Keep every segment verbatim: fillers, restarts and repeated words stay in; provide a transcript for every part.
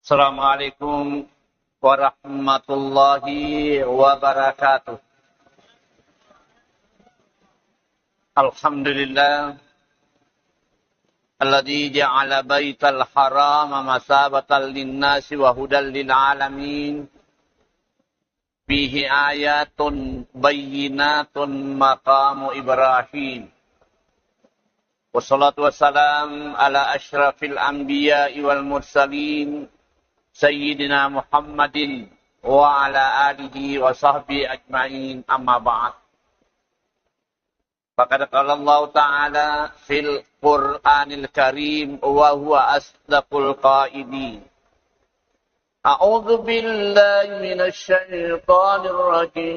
Assalamualaikum warahmatullahi wabarakatuh. Alhamdulillah. Alladzi ja'ala baital harama masabatan linnasi wa hudal lil alamin. Fihi ayatun bayyinatun maqamu Ibrahim. Wassalatu wassalam ala asyrafil anbiya'i wal mursalin, Sayyidina Muhammadin wa ala alihi wa sahbihi ajma'in, amma ba'd. Faqad qala Allahu ta'ala fil Qur'anil Karim wa huwa asdaqul qailin. A'udzu billahi minasy syaithanir rajim.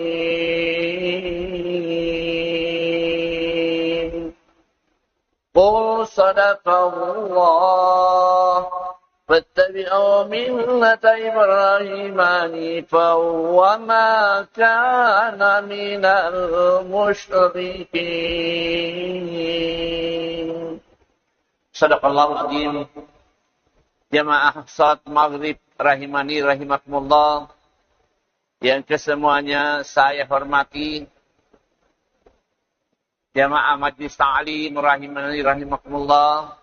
Qul sadaqallah. Fattabi'u millata Ibrahim hanifan wa ma kana minal musyrikin. Sadaqallahul azim. Jamaah salat maghrib rahimani rahimakumullah yang kesemuanya saya hormati. Jamaah majlis ta'lim rahimani rahimakumullah.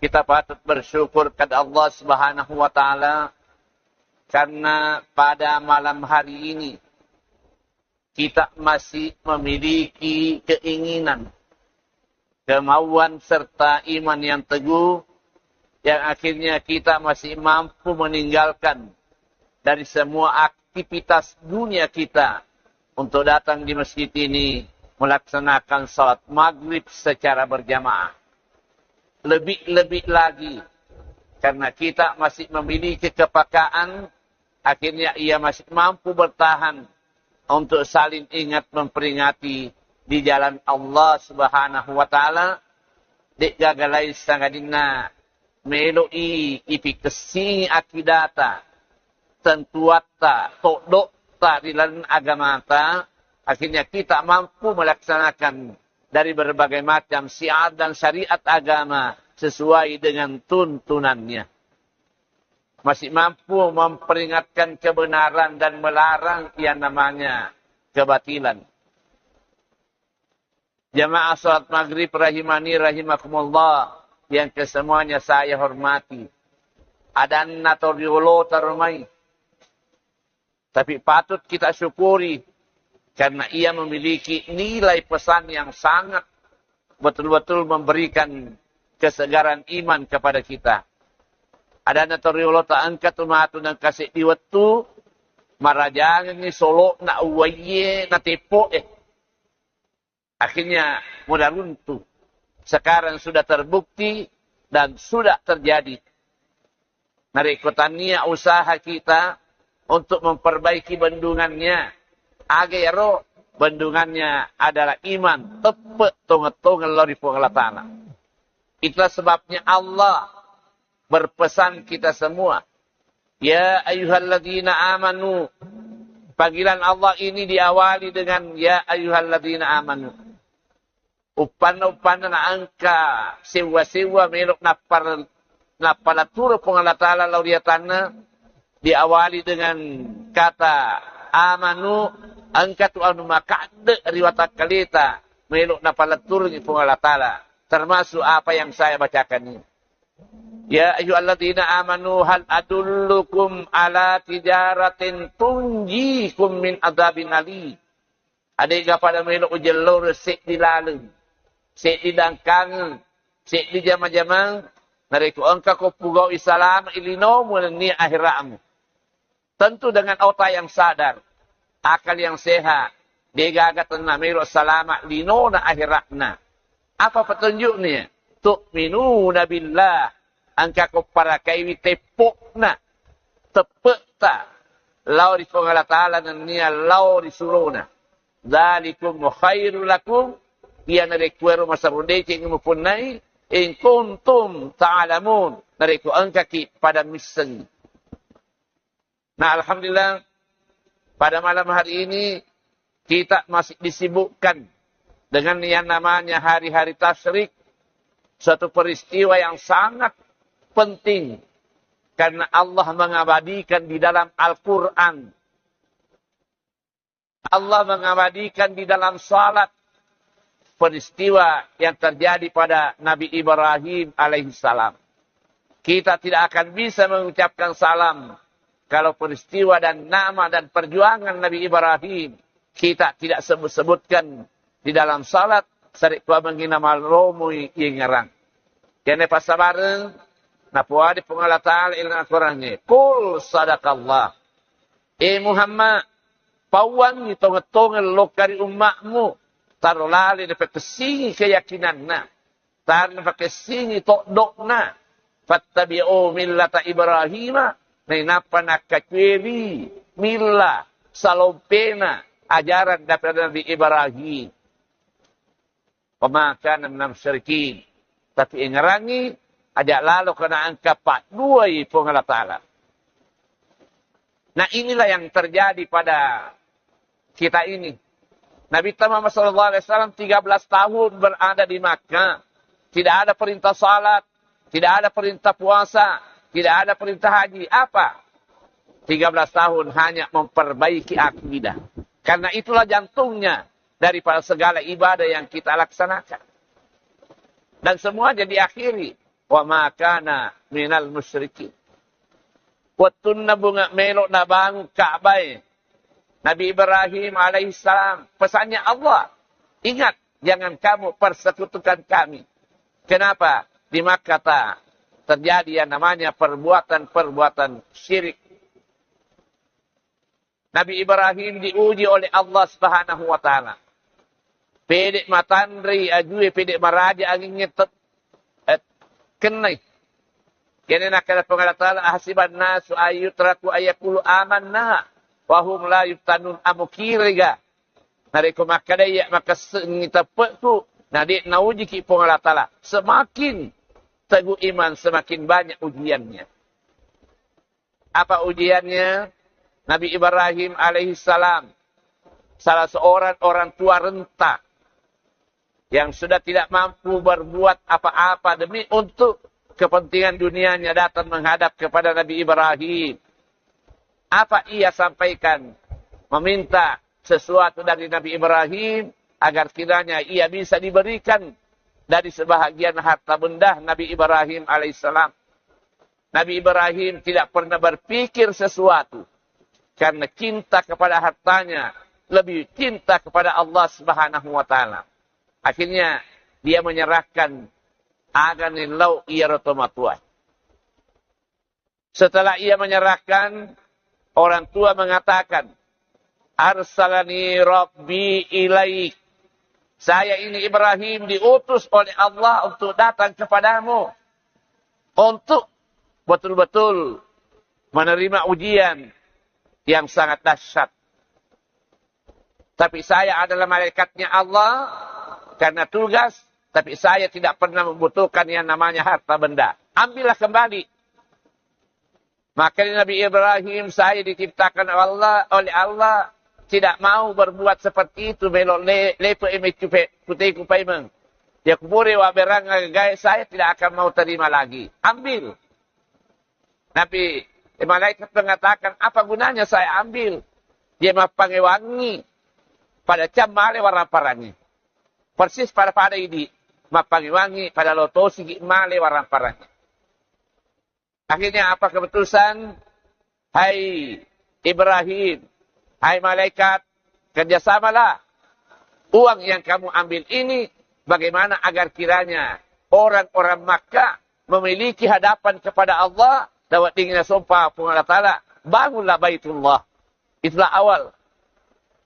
Kita patut bersyukur kepada Allah Subhanahu wa taala karena pada malam hari ini kita masih memiliki keinginan, kemauan serta iman yang teguh yang akhirnya kita masih mampu meninggalkan dari semua aktivitas dunia kita untuk datang di masjid ini melaksanakan salat maghrib secara berjamaah. Lebih-lebih lagi, karena kita masih memiliki kepekaan, akhirnya ia masih mampu bertahan untuk saling ingat memperingati di jalan Allah Subhanahu wa taala, de'gaga lain sangadinna melo'i ipikessingi akidata, tentuatta, to'do'ta ri laleng agamata, akhirnya kita mampu melaksanakan dari berbagai macam syiar dan syariat agama sesuai dengan tuntunannya. Masih mampu memperingatkan kebenaran dan melarang yang namanya kebatilan. Jamaah salat maghrib rahimani rahimakumullah yang kesemuanya saya hormati. Adanna to riolota romai. Tapi patut kita syukuri karena ia memiliki nilai pesan yang sangat betul-betul memberikan kesegaran iman kepada kita. Adanna to riolota engka tu matu nengka seddi wettu marajangengngi solo'na uwaiye na teppo'e. Akhirnya mudah runtuh. Sekarang sudah terbukti dan sudah terjadi. Narekko tania usaha kita untuk memperbaiki bendungannya, aga iyaro bendungannya adalah iman, teppe' tongeng-tongeng lao ri Puang Allah Ta'ala. Itulah sebabnya Allah berpesan kita semua. Ya ayyuhalladzina amanu. Panggilan Allah ini diawali dengan ya ayyuhalladzina amanu. Uppanna-uppanna naengka sewwa-sewwa melo' nappar-, nappalatturu Puang Allah Ta'ala lao ri atanna, diawali dengan kata amanu, engka tu anu makadde' ri watakkaleta melo' napaletturungngi Puang Allah Ta'ala, termasuk apa yang saya bacakan ini. Ya ayyuhalladzina amanu hal adullukum ala tijaratin tunjikum min adzabin alim. Adega pada melo' ujelloreng seddi laleng, seddi dangkangeng, seddi jama-jamang, narekko engkako pugau'i salama' linomu nennia ahera'mu. Tentu dengan otak yang sadar, akal yang sehat, degaga tenna melo' salama' linona ahera'na. Apa petunjuknya? Tu'minuna billah, engkako parakaiwi teppo'na, teppe'ta lao ri Puang Allah Ta'ala nennia lao ri surona. Dzalikum khairul lakum, iyana rekkuero masaru deceng mupunnai, in kuntum ta'lamun, narekko engkaki pada missengngi. Nah, alhamdulillah, pada malam hari ini kita masih disibukkan dengan yang namanya hari-hari tasyrik, suatu peristiwa yang sangat penting. Karena Allah mengabadikan di dalam Al-Quran, Allah mengabadikan di dalam salat peristiwa yang terjadi pada Nabi Ibrahim alaihissalam. Kita tidak akan bisa mengucapkan salam kalau peristiwa dan nama dan perjuangan Nabi Ibrahim kita tidak sebut-sebutkan di dalam salat, sarekkuammengngi namalomoi yengngerang. Kene passabareng, napoadi Puang Allah Ta'ala ilalang Al-Qurangnge, "Qul sadaqallah." E Muhammad, pauangngi tongeng-tongeng lokka ri umma'mu, taro laleng napakessingi keyakinanna, taro napakessingi toddo'na, "Fattabi'u millata Ibrahima," nainappa nakkacueri milla salompena ajaran daripada Nabi Ibrahim. "Wa ma kana minal musyrikin." Tapi engngerangngi, aja' lalo kana engka padduai Puang Allah Ta'ala. Nah, inilah yang terjadi pada kita ini. Nabi Muhammad sallallahu alaihi wasallam tiga belas tahun berada di Makkah. Tidak ada perintah salat, tidak ada perintah puasa, tidak ada perintah haji. Apa? Tiga belas tahun hanya memperbaiki akidah. Karena itulah jantungnya daripada segala ibadah yang kita laksanakan. Dan semuanya diakhiri, "Wa ma kana minal musyrikin." Wettunna bunga melo nabangun Ka'bah, Nabi Ibrahim alaihissalam, pesannya Allah, "Ingat, jangan kamu persekutukan kami." Kenapa? Di Makkah ta-, terjadi yang namanya perbuatan-perbuatan syirik. Nabi Ibrahim diuji oleh Allah Subhanahu wa Ta'ala. Pede matanrei ajue, pede maraja angingnge te-, eh, kennai. Kene nakkeda Puang Allah Ta'ala, "Ahasiban nasu ayyutraku ayyakulu amanna wa hum la yuftanun." Amukirega narekko makkeda iya makessengngi teppe'ku, na de' naujiki Puang Allah Ta'ala. Semakin teguh iman, semakin banyak ujiannya. Apa ujiannya? Nabi Ibrahim alaihissalam, salah seorang orang tua renta yang sudah tidak mampu berbuat apa-apa demi untuk kepentingan dunianya, datang menghadap kepada Nabi Ibrahim. Apa ia sampaikan? Meminta sesuatu dari Nabi Ibrahim agar kiranya ia bisa diberikan dari sebahagian harta benda Nabi Ibrahim alaihissalam. Nabi Ibrahim tidak pernah berpikir sesuatu karena cinta kepada hartanya, lebih cinta kepada Allah Subhanahu wa Ta'ala. Akhirnya, dia menyerahkan aga nillau iyaro tomatoa. Setelah ia menyerahkan, orang tua mengatakan, "Arsalani Rabbi ilaik." Saya ini Ibrahim diutus oleh Allah untuk datang kepadamu, untuk betul-betul menerima ujian yang sangat dahsyat. Tapi saya adalah malaikatnya Allah karena tugas, tapi saya tidak pernah membutuhkan yang namanya harta benda. Ambillah kembali. Maka Nabi Ibrahim, "Saya diciptakan Allah, oleh Allah, tidak mau berbuat seperti itu, melo le-, lepe eme cupe, kuteku paimeng. Ya kubure wa berang gae, saya tidak akan mau terima lagi. Ambil." Nabi, eh, malaikat mengatakan, "Apa gunanya saya ambil?" Dia mappangewangi pada cam male waramparangi. Persis pada-pada idi mappangewangi pada lotosi male waramparangi. Akhirnya apa keputusan? "Hai Ibrahim, hai malaikat, kerjasamalah. Uang yang kamu ambil ini, bagaimana agar kiranya orang-orang Makkah memiliki hadapan kepada Allah, dapat dingin sumpah Puang Allah Ta'ala, bangunlah Baitullah." Itulah awal.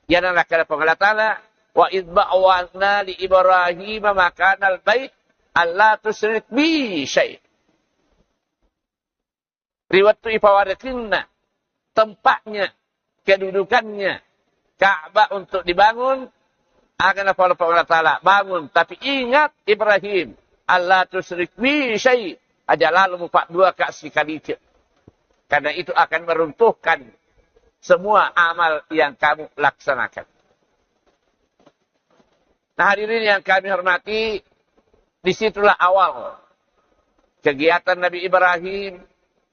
Yang nak kata Puang Allah Ta'ala, "Wa idh bawwa'na li Ibrahim makanal bait, alla tusyrik bi syai'." Ri wettu ipawarekenna tempatnya, kedudukannya Ka'bah untuk dibangun, aga napau Puang Allah Ta'ala, "Bangun, tapi ingat Ibrahim, alla tusyrik bi syai', aja lalo mupadduaka sikalice. Karena itu akan meruntuhkan semua amal yang kamu laksanakan." Nah, hadirin yang kami hormati, disitulah awal kegiatan Nabi Ibrahim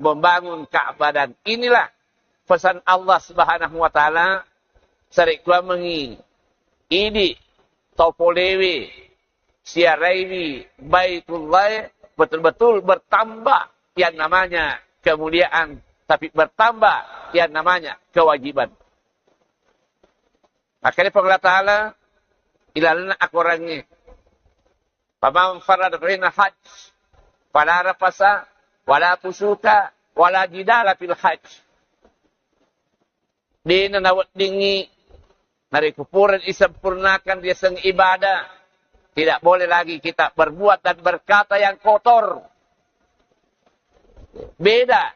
membangun Ka'bah. Dan inilah pesan Allah Subhanahu wa Ta'ala, sarekkuammengi idi topolewe siaraiwi Baitullah betul-betul bertambah yang namanya kemuliaan, tapi bertambah yang namanya kewajiban. Makanya Puang Allah Ta'ala ilalenna akorangnge, "Faman farada fihinna hajj, fala rafasa, wala fusuka, wala jidala fil hajj." Dena naweddingngi narekko pura disempurnakan riaseng ibadah, tidak boleh lagi kita berbuat dan berkata yang kotor. Beda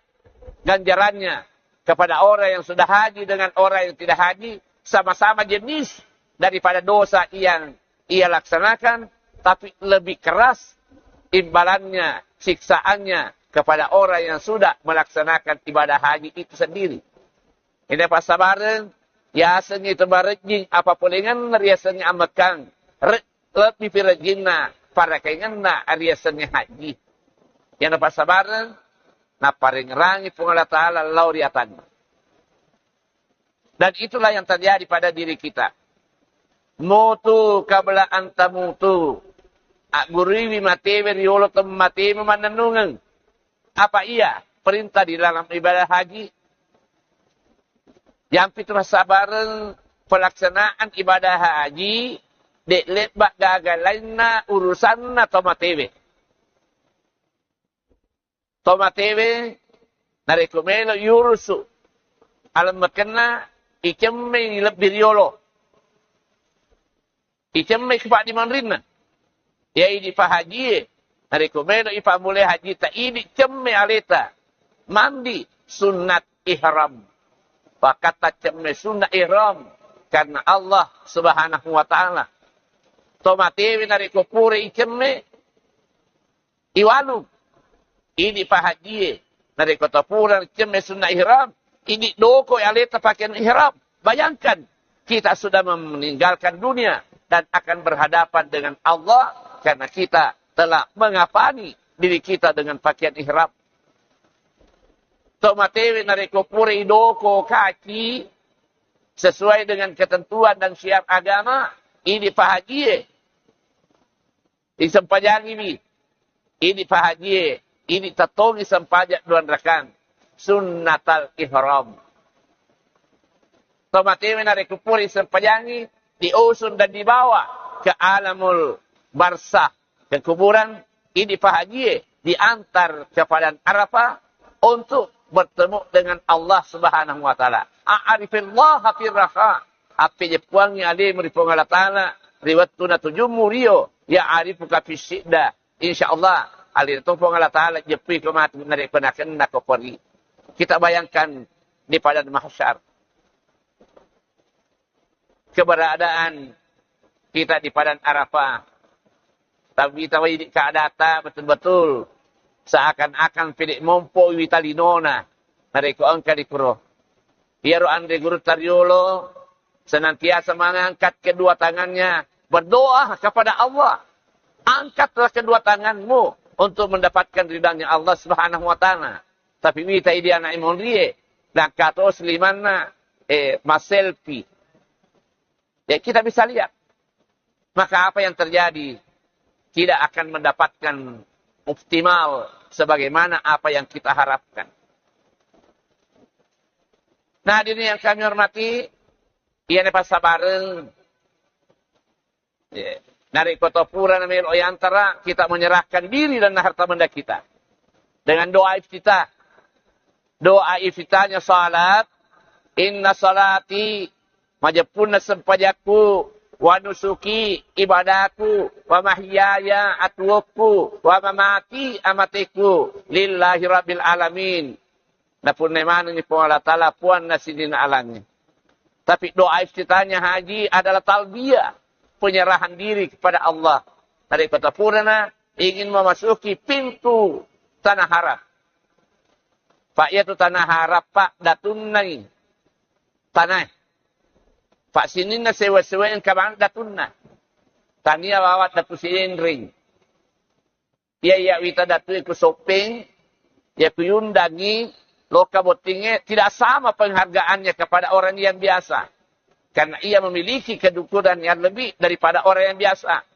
ganjarannya kepada orang yang sudah haji dengan orang yang tidak haji, sama-sama jenis daripada dosa yang ia laksanakan, tapi lebih keras imbalannya, siksaannya kepada orang yang sudah melaksanakan ibadah haji itu sendiri. Ina passabareng, yasengnge itu marejjing apa polengenna riasengnge ammekang. Re-, lebbi pi rejjinna, parakaingenna riasengnge haji. Iyana passabareng, napparengngerangi Puang Allah Ta'ala lao ri atanna. Dan itulah yang terjadi pada diri kita. Mutu qabla an tamutu. Agguruiwi matewe riolo temmatemu mannennungeng. Apa iya perintah di dalam ibadah haji? Yang pitu, sabareng pelaksanaan ibadah haji, de' lebba gaga lainna urusanna to matewe. To matewe, narekko melo yurusu alemmekenna, icemme lebbi riolo. Icemme ke paddimanrinna. Ya idi pahajie, narekko melo ipammulai hajita, idi cemme aleta. Mandi sunnat ihram. Pakkatta cemme sunnat ihram karena Allah Subhanahu wa Ta'ala. To matewe narekko pura icemme, iwalung. Ini pahajie. Narekko tapura cemme sunnah ihram, ini doko aleta pakaian ihram. Bayangkan, kita sudah meninggalkan dunia dan akan berhadapan dengan Allah karena kita telah mengafani diri kita dengan pakaian ihram. To matewe narekko pura idoko kaki sesuai dengan ketentuan dan syiar agama, ini pahajie. Isempajangiwi. Ini pahajie, ini tettongi sempajang dua rakaat. Sunnatal ihram. To matewe narekko pura isempajangi, diusung dan dibawa ke alamul barzah, ke kuburan, ini pahajie diantar ke padang Arafah untuk bertemu dengan Allah Subhanahu wa Ta'ala. A'rifillaha fir raha. Appejeppuangngi alemu ri Puang Allah Ta'ala ri wettu natujummu rio, ya arifuka fis syidda. Insya Allah, alena to Puang Allah Ta'ala jeppui ko matu narekko nakenna ko peri. Kita bayangkan di padang mahsyar. Keberadaan kita di padang Arafah. Tapi tawai di keadata betul-betul seakan-akan pede mompo wita linona. Narekko engka di kuro. Iyaro anre gurutta riolo senantiasa mengangkat kedua tangannya, berdoa kepada Allah. Angkatlah kedua tanganmu untuk mendapatkan ridhanya Allah Subhanahu wa Ta'ala. Tapi wita idi anak monrie, nakkato selimanna, eh, maselfie. Ya, kita bisa lihat. Maka apa yang terjadi? Tidak akan mendapatkan optimal sebagaimana apa yang kita harapkan. Nah, hadirin yang kami hormati, iyana passabareng. Ya. Narekko to pura namelo yantara, kita menyerahkan diri dan harta benda kita. Dengan doa iftitah. Doa iftitahnya salat, "Inna salati," majeppunna sempajakku, "wa nusuki," ibadaku, "wa mahyaya," atuwokku, "wa mamati," amateku, "lillahi rabbil alamin." Napunnai manenni Puang Allah Ta'ala, puanna sininna alangnge. Tapi doa iftitahnya haji adalah talbiyah, penyerahan diri kepada Allah. Narekko to purana ingin memasuki pintu tanah haram. Pak, iya tu tanah haram, Pak, datunnai tanah. Pak, sininna sewa-sewa engka maneng datunna. Tania bawang datu sienreng. Iya, iya, wita datu ku Soppeng, Iya ku yundangi loka bottingnge tidak sama penghargaannya kepada orang yang biasa. Karena ia memiliki kedukuran yang lebih daripada orang yang biasa.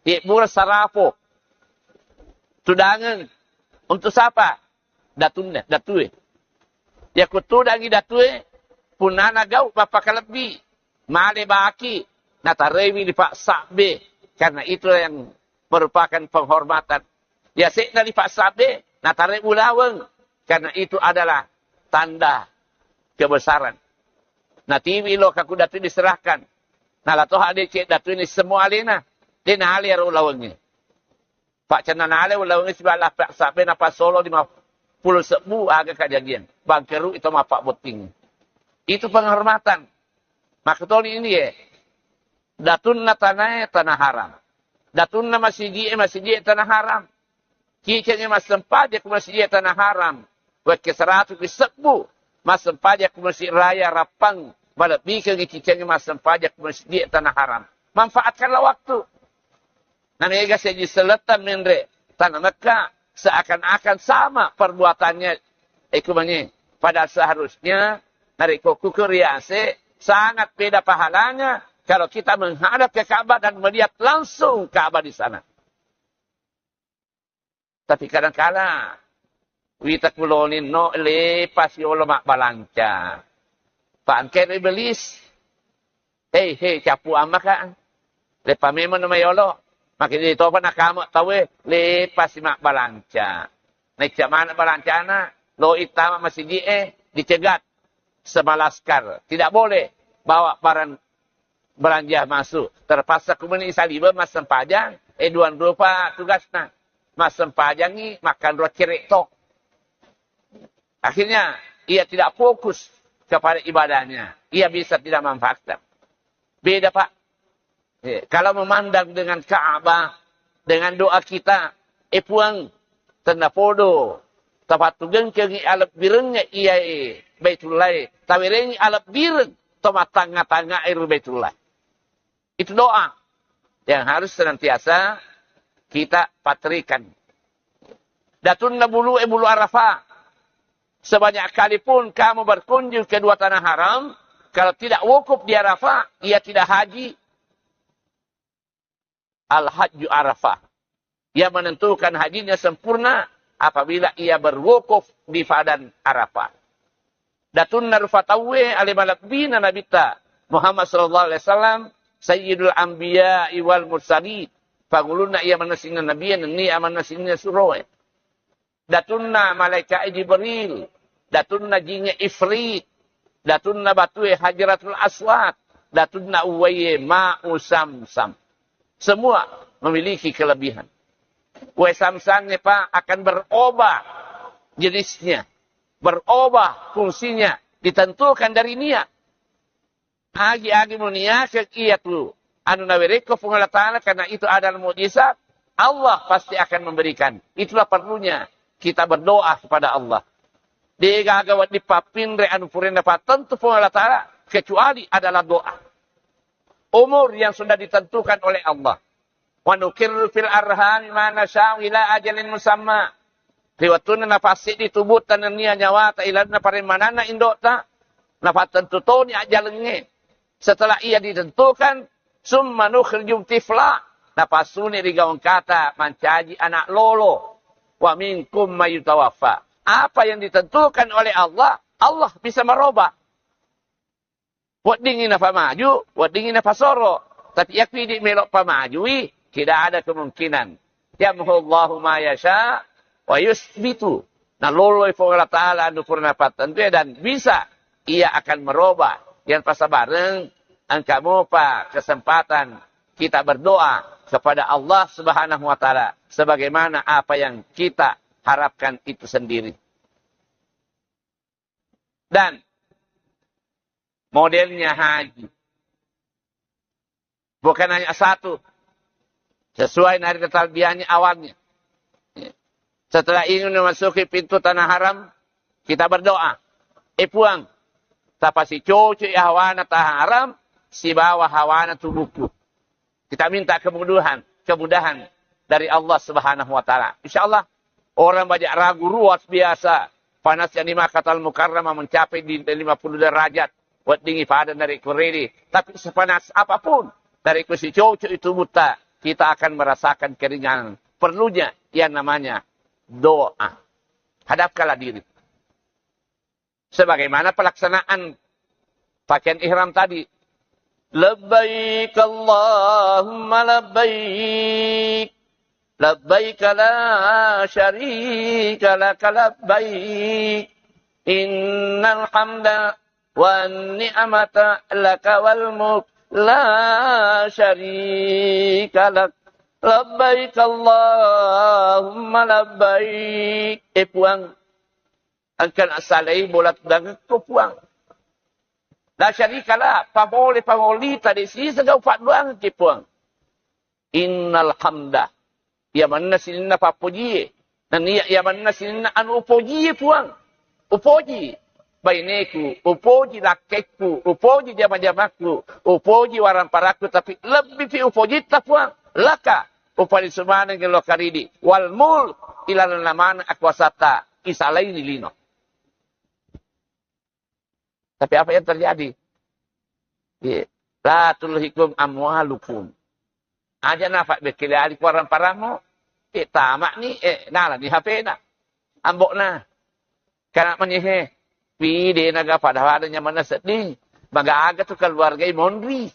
Iya bura sarafo. Tudangeng. Untuk siapa? Datunna, datue. Iya ku tudangi datue, punana gau mappakalebbi. Male baki, natarewi lipa sabbe. Karena itu yang merupakan penghormatan. Iya sekna lipa sabbe, natarewi ulaweng. Karena itu adalah tanda kebesaran. Natiwi loka ku datu diserahkan. Nala toha decek datu ini semua alena. Dia nale ro ulawengnge. Pak cenna nale ulawengnge sibawa lipa sabbe napa solo lima puluh sebbu aga kejadian. Bangkeru itu mapa botting. Itu penghormatan. Makkutoni ini ya. Datunna tanae tanah haram. Datunna masiji e masiji e tanah haram. Ciceng e massempajang ku masiji e tanah haram. Wekke seratu ki sebbu massempajang ku masiji raya Rappang. Malebbikengngi ciceng e massempajang ku masiji e tanah haram. Manfaatkanlah waktu. Na mega seji seletta menre tana Mekka seakan-akan sama perbuatannya. Iku mani. Padahal seharusnya narekko ku riase sangat beda pahalanya kalau kita menghadap ke Ka'bah dan melihat langsung Ka'bah di sana. Tapi kadang-kala wita kuloni no lepas yolo mabbalanca. Pangkero iblis. Hei, hei, capu amma ka. Lepa memang nama yolo. Makin di topa nakama tawe lepas si mabbalanca. Naicca mana balancana, lo itama masiji e dicegat sama laskar. Tidak boleh bawa barang belanja masuk. Terpaksa kumeni saliba massempajang, eh duan rupa tugasna. Massempajangi makan ro cerek to. Akhirnya ia tidak fokus kepada ibadahnya. Ia bisa tidak manfaatkan. Beda, Pak. Eh, kalau memandang dengan Ka'bah, dengan doa kita, eh Puang, tennapodo, tapattugengkengi alebbirengnge iyae Baitullah, tawerengi alebbireng to mattangnga-tangnga ero Baitullah. Itu doa yang harus senantiasa kita patrikan. Datunna bulu e bulu Arafah. Sebanyak kali pun kamu berkunjung ke dua tanah haram, kalau tidak wukuf di Arafah, ia tidak haji. Al-Hajju Arafah. Ia menentukan hajinya sempurna apabila ia berwukuf di Padang Arafah. Datunna rufa tauwe ale malebbina Nabitta Muhammad sallallahu alaihi wasallam, Sayyidul Anbiya wal Mursalin. Pangulunna ia manna sininna nabiye nenni ia manna sininna suroe. Datunna malaikat Jibril, datunna jingnge Ifrit, datunna batue Hajratul Aswad, datunna uwaie Ma'u Samsam. Semua memiliki kelebihan. Kue Samsam ne, Pak, akan berubah jenisnya, berubah fungsinya, ditentukan dari niat. Agi-agi muniakeng iya tu anu nawerekko Puang Allah Ta'ala, karena itu adalah mukjizat, Allah pasti akan memberikan. Itulah perlunya kita berdoa kepada Allah. Degaga wedding pappinre anu purana pattentu Puang Allah Ta'ala, kecuali adalah doa. Umur yang sudah ditentukan oleh Allah. Wa nuqirru fil arhami ma nasya'u ila ajalin musamma. Ri wettunna napasseddi tubutta nennia nyawata ilalenna paremmananna indo'ta, napattentu toni ajjalengnge. Setelah ia ditentukan, summa nukhrijukum tifla, napassuni ri gawangkata mancaji anak lolo. Wa minkum may yutawaffa. Apa yang ditentukan oleh Allah, Allah bisa merubah. Weddingngi nafamaju, weddingngi nafasoro. Tapi yakku idi melo pamajui, tidak ada kemungkinan. Yamhullahu ma yasha wa yusbitu. Naloloi Puang Allah Ta'ala anu purana pattentu dan bisa ia akan merubah. Yang pasabareng engka mopa kesempatan kita berdoa kepada Allah Subhanahu wa Ta'ala sebagaimana apa yang kita harapkan itu sendiri. Dan modelnya haji. Bukan hanya satu. Sesuai narita talbiahnya awalnya. Setelah ingin memasuki pintu tanah haram, kita berdoa. Eh Puang, tapasicoco ya hawana tanah haram, sibawa hawana tubuhku. Kita minta kemudahan, kemudahan dari Allah Subhanahu wa Ta'ala. Insya Allah, Orang banyak ragu luar biasa. Panasnya di Makkah Al-Mukarramah mencapai di lima puluh derajat. Weddingi pada dari Koredi. Tapi sepanas apapun, dari kusi cocok itu buta, kita akan merasakan keringanan. Perlunya yang namanya doa. Hadapkanlah diri. Sebagaimana pelaksanaan pakaian ihram tadi. Labbaik Allahumma labbaik. Labbaik la syarika laka labbaik. Innal hamda wan ni'mata laka wal mulk la syarika lak. Labbaik Allahumma labbaik. Eh, Puang, engka nasalai bola tudangekko, Puang. La syarika la, pamole pangolita de sisegau paddoangekki, Puang. Innal hamda, iya manna sininna pappojie, nennia iya manna sininna anu upojie, Puang. Upoji baineku, upoji lakkekku, upoji jama-jamakku, upoji waramparakku, tapi lebbipi upojitta, Puang. Laka, upalisu maneng lo karidi, wal mulk, ilalenna maneng akuasata, isalaini lino. Tapi apa yang terjadi? Iya. La tulhikum amwalukum. Aja nafa bekkele ali kuarang parammu. Eh, tamak ni, eh, nala ni H P na. Ambok na. Kana manyehe. Pide naga pada-pada nyamanna sedih. Magaga tu keluarga monri.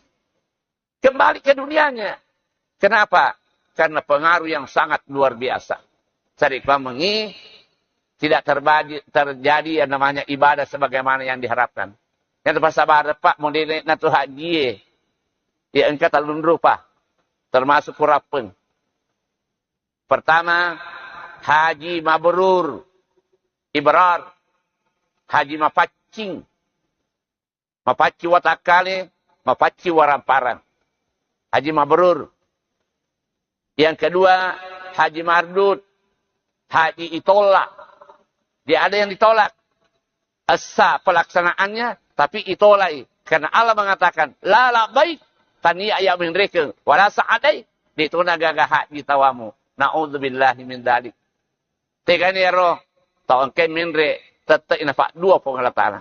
Kembali ke dunianya. Kenapa? Karena pengaruh yang sangat luar biasa. Cari mengi tidak terbaji-, terjadi yang namanya ibadah sebagaimana yang diharapkan. Yang tempat sabar, Pak, modele na tu haji, ya, engka talun rupa, termasuk kurapeng. Pertama, haji mabrur, ibrar, haji mapaccing. Mapaccing watakkale, mapaccing waramparang. Haji mabrur. Yang kedua, haji mardud. Haji ditolak. Dia ada yang ditolak. Essa pelaksanaannya, tapi ditolak. Karena Allah mengatakan, la labbaik, tania ya menreke, wala sa'adai, dituna gaga haji tawamu. Na'udzubillahi min dzalik. Tegani ero tau engkai menre, tette nafa dua Puang Allah Taala.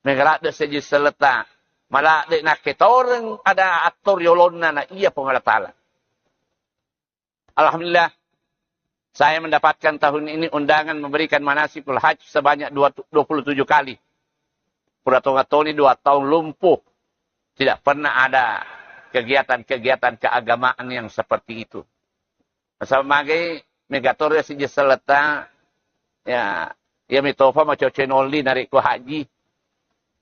Mega ladde seji seleta, maladde nakketoreng ada attor yolonna na iya Puang Allah Taala. Alhamdulillah, saya mendapatkan tahun ini undangan memberikan manasikul hajj sebanyak dua, dua puluh tujuh kali. Pura tonga toni dua tahun lumpuh, tidak pernah ada kegiatan-kegiatan keagamaan yang seperti itu. Nasaba magai megatoro sijeng selletta, ya, iya mitofa macoco nolli narekko haji.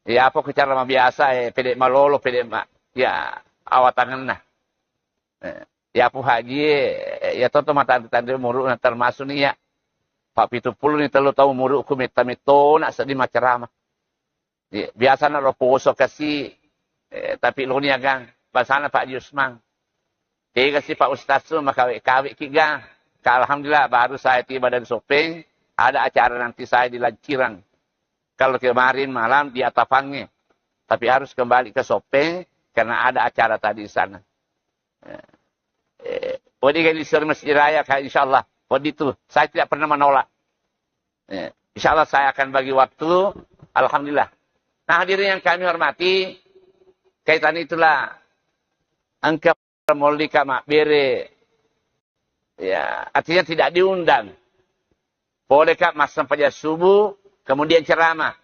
Ya, apa ko cara mabiasa, eh, pede malolo, pede ma-, ya, awatangenna. Eh, ya, pu haji, eh, ya, toto matande-tande umuru'na termasuk ni, ya. Pak pitu puluh ni tellu taung umuru'ku metta-mettona seddi macerama. Iya, biasana ro poso kasi, eh, tapi lo niagang, basana Pak Jusman. Tega si Pak Ustaz tu makawe-kawe ki ga. Ka alhamdulillah, baru saya tiba dari Sopeng, ada acara nanti saya di Lancirang. Kalau kemarin malam di Atapange, tapi harus kembali ke Sopeng karena ada acara tadi di sana. Eh, eh, Odi kan di Masjid Raya, Kak, insya Allah. Odi tu, saya tidak pernah menolak. Eh, insya Allah saya akan bagi waktu. Alhamdulillah. Nah, hadirin yang kami hormati, kaitan itulah engka molli ka mabbere, ya, artinya tidak diundang. Pole ka massempajang subuh, kemudian ceramah.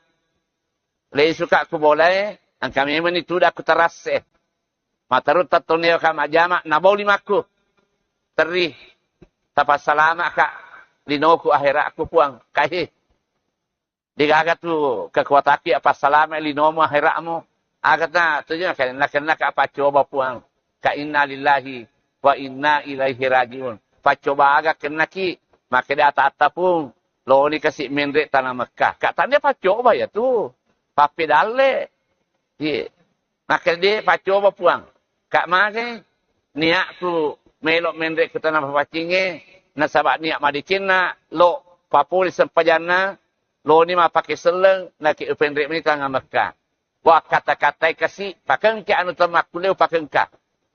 Lesu ka ku bolae, engka memang ni tuda ku terasse. Materru tettongnge ka majjama, nabau limakku. Terri, tapassalama ka linoku, akhirakku, Puang. Kahe. Degaga tu kekuatakku appassalama linomu, akhirakmu. Aga ta tujuan, kenna-kenna ka paccoba, Puang. Ka inna lillahi wa inna ilaihi rajiun. Paccoba aga kennaki, makkeda, "Tatta, Puang, loni kasi menre tana Mekah." Ka tania paccoba ya tu. Pappedalle. Iya. Makkeda, "De, paccoba, Puang. Ka mage niatku melo menre ku tana mapaccinge, nasaba niat madecenna lo papole sempajanna, loni mapake selleng, nake upenre meni tana Mekah." Wakkata-katai kasi, pakengke anu temmakkulle upakengka.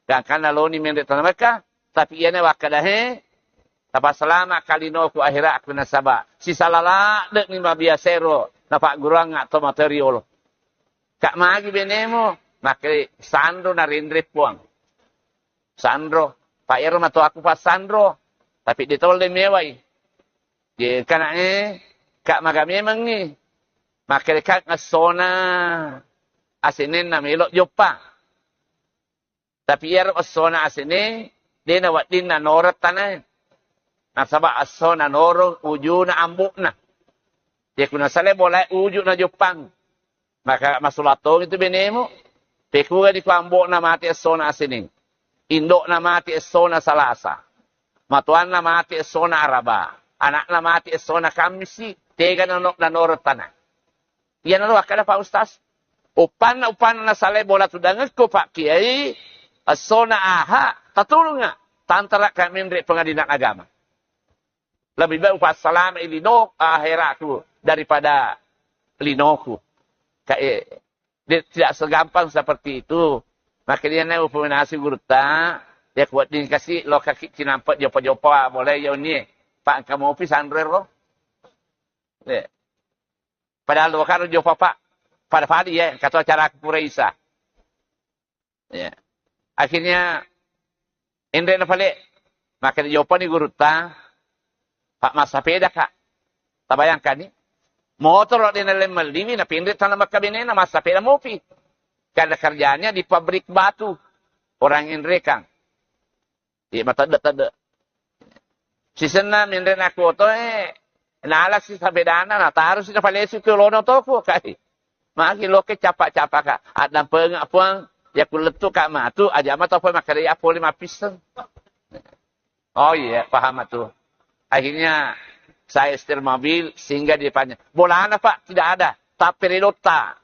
Gangkanna loni menre tana Mekah, tapi iyana wakkeda, he, Tapassalama' kalinoku akhiraku nasaba' sisala ladde'ni mabiasa ero napagguruangnga' to matoa riolo. Ka' magi benemu? Makkeda sanro narenre Puang. Sanro. Pa' ero matoaku passanro. Tapi de' tolle mewai. Ye, kana' e, ka' maga memengngi. Makkeda ka' essona asenenna melo' joppa. Tapi iyaro essona aseneng, de' nawedding nanoreng tanae. Nasaba' esso nanoreng ujuna ambo'na. Ye ku nasalai bolae uju najoppang. Maka masula tongi tu benemu. Pekugani ku ambo'na mate essona aseneng. Indo'na mate essona Salasa. Matoanna mate essona Araba. Ana'na mate essona Kammisi. Tega nano-, nanoreng tanae. Iyanaro akkeda Pak Ustaz. Uppanna, uppanna nasalai bola tudangekko Pak Kiai, essona aha, tatulungnga, tantara ka menre pengadilan agama. Lebih baik upassalamai lino, akhiratku daripada linoku. Ka-, eh, de-, tidak segampang seperti itu. Makanya na upemenasi gurutta, ya kuat ding kasi lo kaki cinampe jopa-jopa, boleh ya unie. Pak, engka mopi sanrero. Eh. Padahal lo karo jopa, Pak. Pada-pada ya, kata acara aku pura isa. Ya. Akhirnya, enre na pale, maka dijopani gurutta, Pak, massapeda, Kak. Tabayangkan ni, motor lo dena lem melliwi, na pinre tanah Mekah benena, massapeda mopi. Karena kerjanya di pabrik batu. Orang Enrekang. Iya, matedde-tedde. Sisenna menre na kuoto, eh, nalasi sapedana, natarusi napalesu ke lono toko, kai. Magi loke capa-capa, Kak. Addampengeng, Puang, ya kulettu, Kak, matu, aja matu apa makkedai pole mappisseng. Oh iya, paham tuh. Akhirnya saya setir mobil, singgah di depannya. Bolana, Pak, tidak ada. Tapi redotta.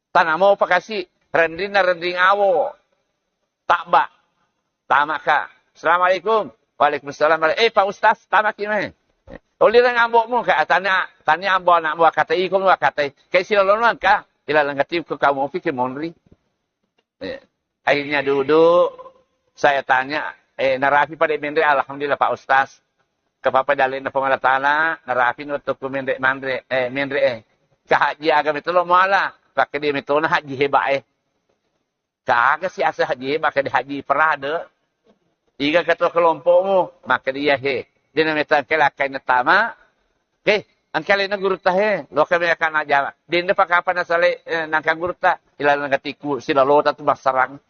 Tanamo pakasi, rendrinna rendring awo. Tabba. Tamaka. Assalamualaikum. Waalaikumsalam. Eh, Pak Ustaz, tamaki mai. Olireng ambo'mu, Kak. Tania, tania ambo anakmu, wakatai iko, wakatai. Kai silalono engka, ilaleng ati ko kamu opi ke monri. Eh, akhirnya duduk, saya tanya, eh, narapi pada menre, alhamdulillah Pak Ustaz. Kapapa dalena Puang Allah Taala, narapi no toko menre manre, eh, menre, eh. Ka haji aga metolo muala, pakai dia metona haji hebat, eh. Kaga si asa haji hebat, ka dia haji perade. Iga ketua kelompokmu, maka dia he. Dia namanya tangkel akai netama, Oke, engka alena gurutta he, loka me akan najama. Dende pakapa nasale, eh, nangka gurutta, ilaleng atiku, silalota tu massarang.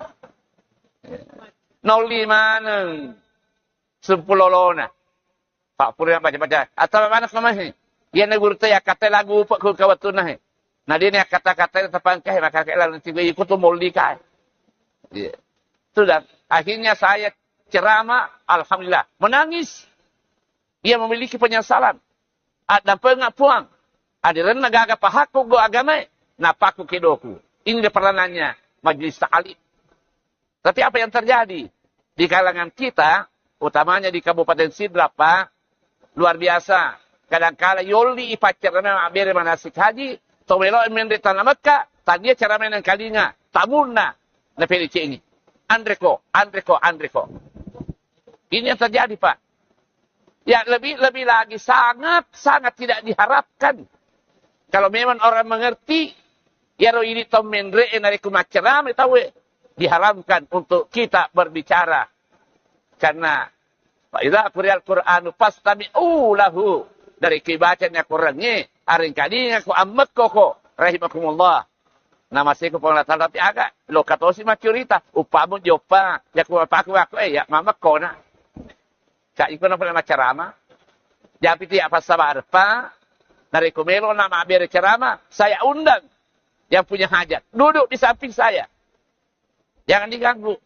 Naulli maneng, sempulolona. Pak Puri yang baca-baca, atau mana kemahi? Iya na gurutta ya kata lagu upek ku kawatuna he. Nah, dia ni kata-kata tapangka he, maka ke ilaleng tiku, iko tu molli kai. Iya. Sudah, akhirnya saya ceramah, alhamdulillah, menangis. Ia memiliki penyesalan. Addampengeng Puang. Adirenna gaga pahakku go agamae, napakku kedoku. Ini dia peranannya majelis ta'lim. Tapi apa yang terjadi di kalangan kita, utamanya di Kabupaten Sidrap, Pak, luar biasa. Kadangkala yolli ipaccerame mabbere manasik haji, to melo menre tanah Mekka, tania cara meneng kalinga, tamunna, napelecengi. Anreko, anreko, anreko. Ini yang terjadi, Pak. Ya, lebih, lebih lagi sangat, sangat tidak diharapkan. Kalau memang orang mengerti, iyaro idi to menre e narekko maccerama tauwe, diharamkan untuk kita berbicara. Karena, "Fa idza quri'al Qur'anu fastami'u lahu." Dari kibacanya Qurangnge, aring kalinga ko ammekko ko, rahimakumullah. Namaseko Puang Allah Taala, tapi aga, loka tosi maccurita, uppamu joppa, ya ku paku aku, eh, ya mamekkona. Cak iko na pole maccarama. Japi ti apa sabar pa, narekko melo na mabbere ceramah, saya undang yang punya hajat. Duduk di samping saya. Jangan diganggu.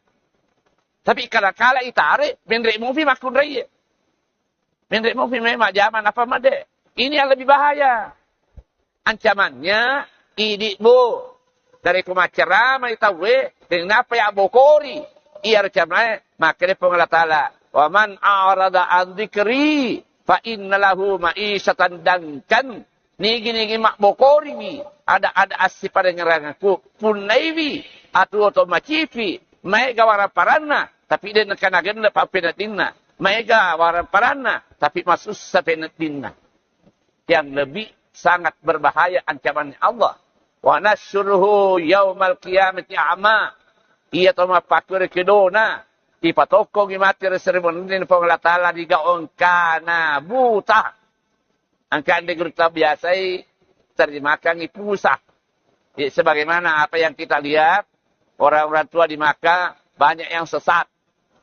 Tapi kala-kala itare, menre mufi makkunrai. Menre mufi memang zaman apa made. Ini yang lebih bahaya. Ancamannya, idi, Bu. Dari ku macceramai tauwe, tenapa ya bokori. Iya recamae, makkede Puang Allah Taala, "Wa man a'rada an dzikri fa inna lahu ma'isyatan dankan." Nigi-nigi mabbokoriwi, ada-ada assiparengngerangaku, punnaiwi, atuo to macipi, maega waraparanna, tapi de' nengka nagenne pappeneddinna. Maega waramparanna, tapi masussa peneddinna. Yang lebih sangat berbahaya ancaman Allah. Wa nahsyuruhu yaumal qiyamati a'ma. Iya to mappakkure kedona, ipatokkongi mate ri seri wenninna Puang Allah Ta'ala ri gau engkana buta. Engka anre guru tabiasai terjemahkan ipusa. Ya, sebagaimana apa yang kita lihat, orang-orang tua di Makkah banyak yang sesat.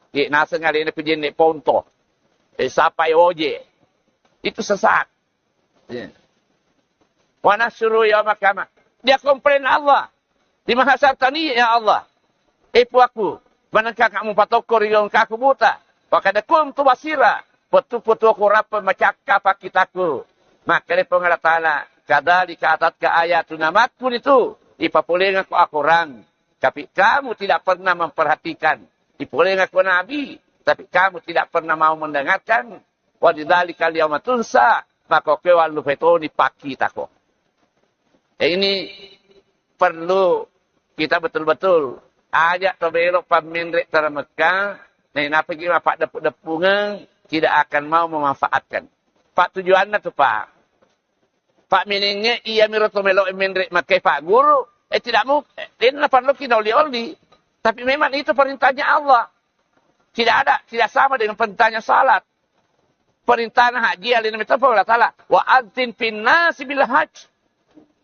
Ya, naseng alena pejenne ponto. Eh, sapai oje. Itu sesat. Ya. Wa nahsyuruhu yaumal qiyamah. Dia komplain Allah. Di mahasar tani, ya Allah. Eh, puakku, manengka kamu patokko ri engkaku buta. Wa qad kuntu basira. Pettu-pettu aku rappe macakka pakkitakku. Makkeda Puang Allah Ta'ala, kadzalika atatka ayatuna, makkunitu ipapolengako akorang. Tapi kamu tidak pernah memperhatikan. Ipolengako nabi, tapi kamu tidak pernah mau mendengarkan. Wa dzalika yauma tunsa, maka koe wallupai toni pakkitako. Eh, ini perlu kita betul-betul. Aja to melo pammenre tara Mekka, nainapaki mappaddepu-depungeng, tidak akan mau memanfaatkan. Pak, tujuanna tu, Pak. Pak, menengnge iya miro to melo menre Mekka, Pak Guru, eh, tidak mungkin. Eh, denna parloki naoli-oli. Tapi memang itu perintahnya Allah. Tidak ada, tidak sama dengan perintahnya salat. Perintahna haji, alena metto Puang Allah Ta'ala, "Wa adzin fin nasi bil hajj."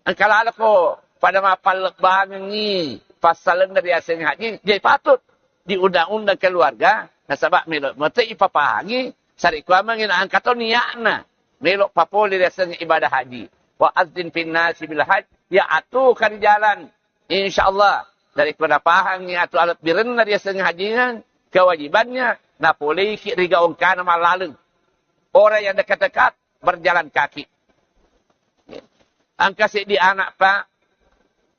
Engka laloko pada mappallebbangengngi passalenna riaseng haji, jadi patut di undang-undang keluarga, nasaba melo mate ipapahangi, sarekkuammengngi na engka to niatna melo papole riaseng ibadah haji. "Wa adzin fin nasi bil hajj", ya atu kari jalan. Insya Allah, dari ko napahangngi atu alebbirenna riaseng hajingeng, kewajibannya, napoleiki ri gau engkana mallaleng. Orang yang dekat-dekat berjalan kaki. Engka seddi anak, Pak,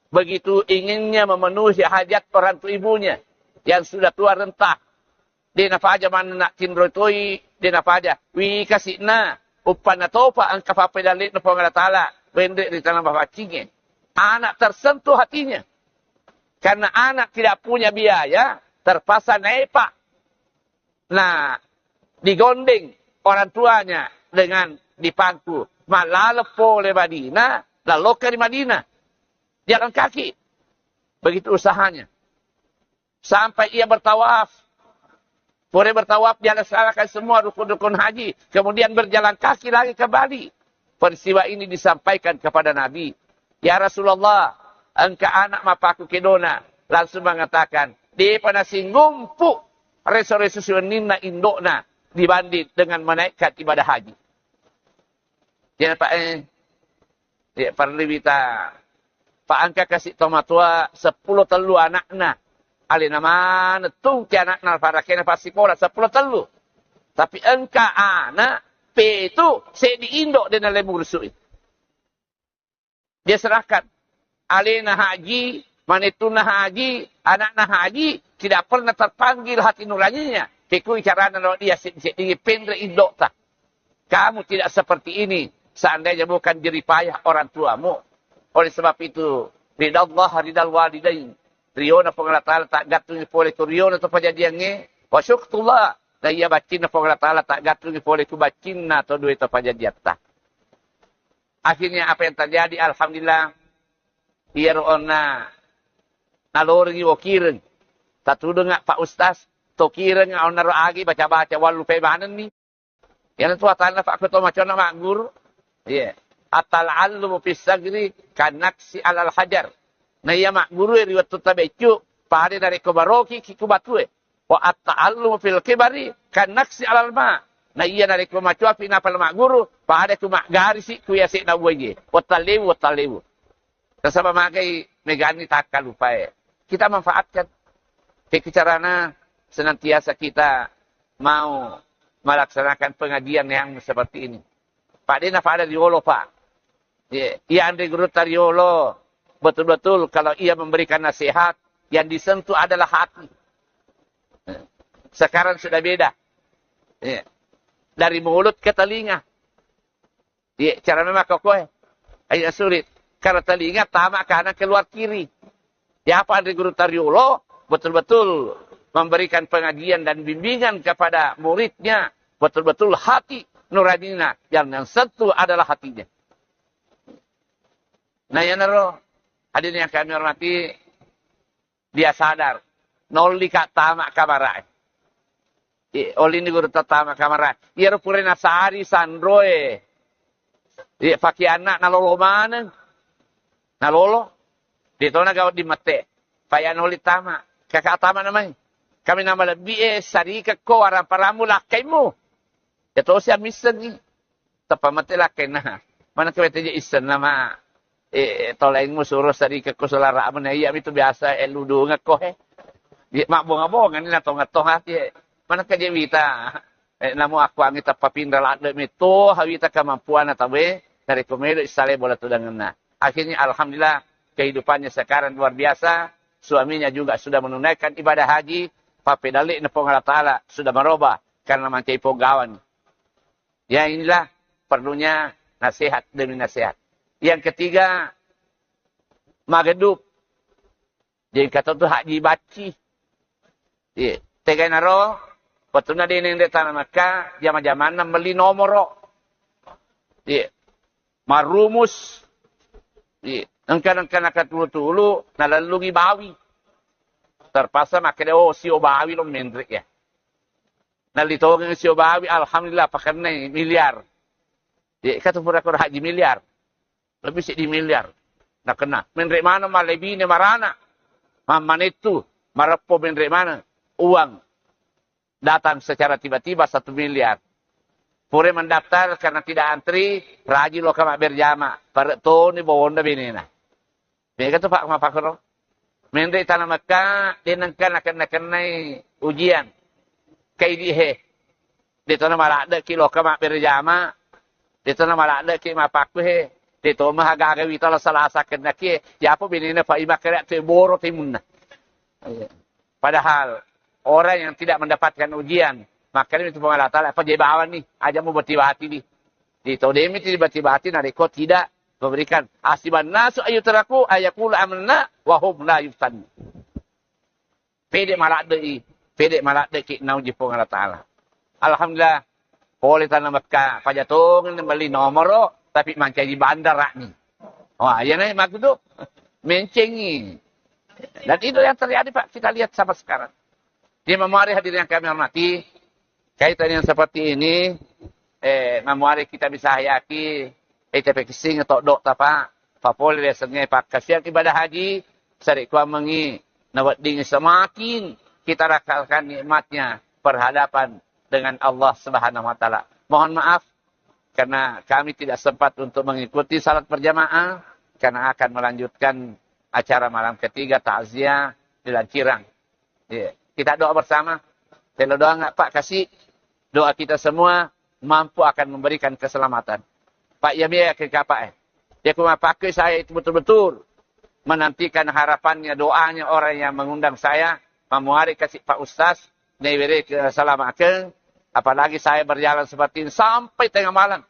begitu inginnya memenuhi hajat orang tua ibunya yang sudah tua renta. De nafaja manna tinroi toi, de nafaja. Wi kasi'na, uppanna topa engka pappedalle' na Puang Allah Ta'ala, wenre ri tana mafaccingnge. Anak tersentuh hatinya. Karena anak tidak punya biaya, terpaksa naepa. Nah, digondeng orang tuanya dengan dipangku. Mallaleng pole Madinah, lalokka ri Madinah. Jalan kaki. Begitu usahanya. Sampai ia bertawaf. Pura bertawaf, dia laksanakan semua rukun-rukun haji. Kemudian berjalan kaki lagi kembali. Peristiwa ini disampaikan kepada Nabi. "Ya Rasulullah, engka anak mappaku kedona." Langsung mengatakan, "Depa nasinggumpu reso-reso siwenninna indokna dibanding dengan menaikkan ibadah haji." Jadi, Pak, eh, ya, perlu kita. Pak, engka kasi tomatoa seppulo tellu anakna. Alena maneng tungke anakna, farakena passikola seppulo tellu. Tapi engka anak petu, seddi indok de nalai murusui. Dia serahkan. Alena haji, manettunna haji, anakna haji, tidak pernah terpanggil hati nuraninya. Pekui carana lo dia seddi-seddi penre indokta. Kamu tidak seperti ini seandainya bukan jerih payah orang tuamu. Oleh sebab itu, ridallah ridal walidain. Riona Puang Allah Ta'ala taggattungi pole ku riona to pajajiangnge. Wa syuktullah. Dan iya baccinna Puang Allah Ta'ala taggattungi pole ku baccinna to dua to pajajiatta. Akhirnya apa yang terjadi? Alhamdulillah. Iyaro onna nalorengi wokireng. Tatudunga Pak Ustaz, to kireng onna ro agi baca-baca wallu pemanenni. Yana tu atanna Pak Ketua Maconna magguru. Iya. At-ta'allumu fis sagri kanaksi alal hajar. Na iya magguru ri wettu tabeccu, pada narekko baroki ki ku batue. Wa at-ta'allumu fil kibari kanaksi alal ma. Na iya narekko macuapi napala magguru, pada ku maggarisi ku yase na uwaye. Wattallewu, wattallewu. Nasaba magai meganni takkalupae. Kita manfaatkan. Peki carana senantiasa kita mau melaksanakan pengajian yang seperti ini. Pak, de napada riolo, Pak. Iya, iya anre guru tariolo, betul-betul kalau ia memberikan nasihat yang disentuh adalah hati. Sekarang sudah beda. Iya. Dari mulut ke telinga. Iya, cara memang kokoe. Ayo sulit. Karena telinga tama kanan keluar kiri. Ya apa anre guru tariolo, betul-betul memberikan pengajian dan bimbingan kepada muridnya, betul-betul hati nuraninya yang, yang sentuh adalah hatinya. Nah, iyanaro, hadirin yang kami hormati, dia sadar, nolli ka tama kamarae. Eh, olini guru tama kamarae. Iyaro pura nasari sanroe. Eh, pakeanna nalolo maneng. Nalolo. Detona gau di mette. Paya nolli tama. Kaka tama namai. Kami nama lebbi e sarikekko waramparammu lakkaimu. Iya tosi ammissengngi. Teppa mate lakkainna. Manengka wettu je issenna ma, eh, tolaingmu suro sarikekko solara'mu na iya mitu biasa, eh, ludungekko, he. Di, mabbonga-bonga ni na tonga-tonga ti, eh. Manengka je wita, eh, namo akkuangi teppa pinra ladde metto hawita kemampuanna tauwe, narekko melo issalai bola tudangenna. Akhirnya alhamdulillah kehidupannya sekarang luar biasa, suaminya juga sudah menunaikan ibadah haji, pappedalle na Puang Allah Taala sudah merubah karena mancai pogawani. Ya, inilah perlunya nasihat demi nasihat. Yang ketiga, magedup. Jadi kata tu haji bacci. Iya. Tegainaro, wettunna de neng de tana Mekka, jama-jamanna melli nomoro. Iya. Marumus. Iya. Engka-engka nakatulu-tulu, nalellungi bawi. Terpaksa makkeda, oh, sio bawi lo menre ya. Nalli tongeng sio bawi, alhamdulillah, pakennai miliar. Ye, katu pura koro haji miliar. Lebih seddi miliar. Nakenna, menre mana malebine marana. Mammanettu, mareppo menre mana. Uang datang secara tiba-tiba satu miliar. Pura mendaftar karena tidak antri, raji lo kama berjama. Pare toni bawonda benena. Mega tu, Pak, mapakkoro. Menre tana Mekka, de nengka nakenna-kennai ujian. Kaidi he. De tona maladde ki loka mabbere jama. De tona maladde ki mapakku he. De to maha gaga wita lo salasa kenna ki. Yapo benena Pak Imak kere tu boro timunna. Iya. Padahal orang yang tidak mendapatkan ujian, makanya itu Puang Allah Taala, apa je bawang ni, aja mau bati-bati di. Di to demi tidak bati-bati, narekko tidak memberikan. Hasiban nasu ayyutraku ayyakulu amanna wa hum la yuftanun. Pede maladde i, pede maladde ki nauji Puang Allah Taala. Alhamdulillah, pole tana Mekka, pajatongeng melli nomoro, tapi mancaji bandara ni. Wah, iya naik maksud tu. Mencengi. Dan itu yang terjadi, Pak, kita lihat sampai sekarang. Dia memari hadirin yang kami hormati, kaitan yang seperti ini, eh, mamuare kita bisa hayaki, eh, tapi kesing atau dok tapa, papole lesengnge pakkasiang ibadah haji, sarikuamengngi, nawedding semakin kita rasakan nikmatnya berhadapan dengan Allah Subhanahu wa Taala. Mohon maaf, karena kami tidak sempat untuk mengikuti salat berjamaah, karena akan melanjutkan acara malam ketiga takziah di Lancirang. Iya. Kita doa bersama. Telo doa nggak, Pak? Kasih doa kita semua mampu akan memberikan keselamatan. Pak, ya, biar ke Pak, eh. Ya, kuma pakai saya itu betul-betul menantikan harapannya, doanya orang yang mengundang saya, mamuari kasih Pak Ustaz, newere ke salamaken, apalagi saya berjalan seperti ini sampai tengah malam.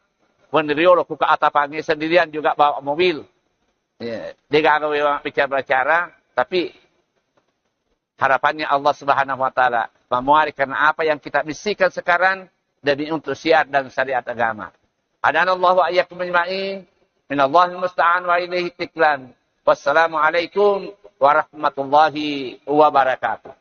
Wenriolo kuka atapangi sendirian juga bawa mobil. Ya, dia gagal memang bicara-bicara, tapi harapannya Allah Subhanahu wa Taala. Mamuari karena apa yang kita bisikan sekarang demi untuk syiar dan syariat agama. Hadanallahu wa iyyakum ajma'in. Minallahil musta'an wa ilaihi tiklan. Wassalamualaikum warahmatullahi wabarakatuh.